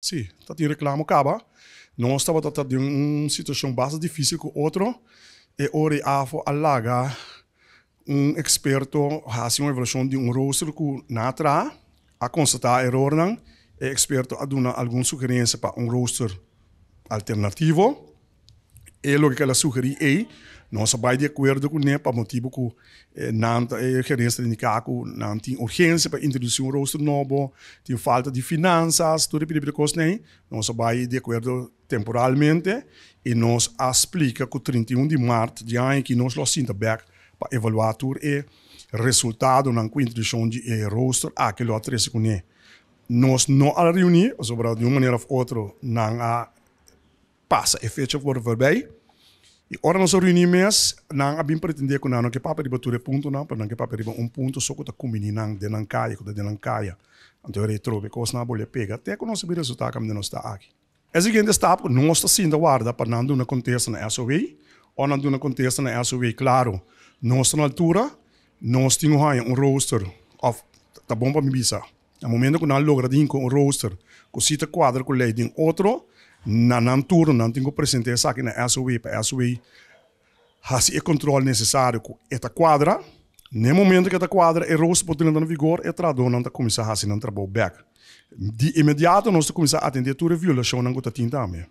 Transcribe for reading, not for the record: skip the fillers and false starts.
Sí, ta tin reklamo kaba. Nos tabata ta den un situashon basta difísil ku otro. E ora ei AFO a laga un eksperto hasi un evaluashon di un rooster ku nan a traha, a konstatá erornan. E eksperto a duna algun sugerensia pa un rooster alternativo. E loke ku el a sugerí ei, nos a bai di akuerdo kuné pa motibu ku nan ta e gerensia ta indiká ku nan tin urgensia pa introdusí un rooster nobo, tin falta di finansas, tur e pidi pidi kosnan ei. Nos a bai di akuerdo temporalmente i nos a splika ku 31 di mart di aña aki nos lo a sinta bèk pa evaluá tur e resultadonan ku introdukshon di e rooster aki lo a trese kuné. Nos no a reuní pasobra di un manera òf otro nan a Pasa e fecha for voorbij y ora nos a reuni mes, nan a bin pretende cu nan no ke papia riba tur e puntonan, pero nan ke papia riba un punto so cu ta cumbini nan den nan caya, cu ta den nan caya. Anto e trobe cosnan a bolbe pega te cu nos a bin resulta caminda nos ta aki. E siguiente stap cu nos ta sinta warda pa nan duna contesta na SOW, ora nan duna contesta na SOW, claro, nos ta na altura, nos tin cu haya un rooster of ta bon pa mi bisa, Na momento ku nan logra di hinka un rooster ku si ta kuadra ku lei den otro, na nan turno nan tin ku presentá esaki na SOW pa SOW hasi e kontrol nesesario ku e ta kuadra. Na e momento ku e ta kuadra e rooster por drenta na vigor, e trahadónan ta kuminsá hasi nan trabou bèk. Di inmediato nos ta kuminsá atendé tur e violashonnan ku ta tin tambe.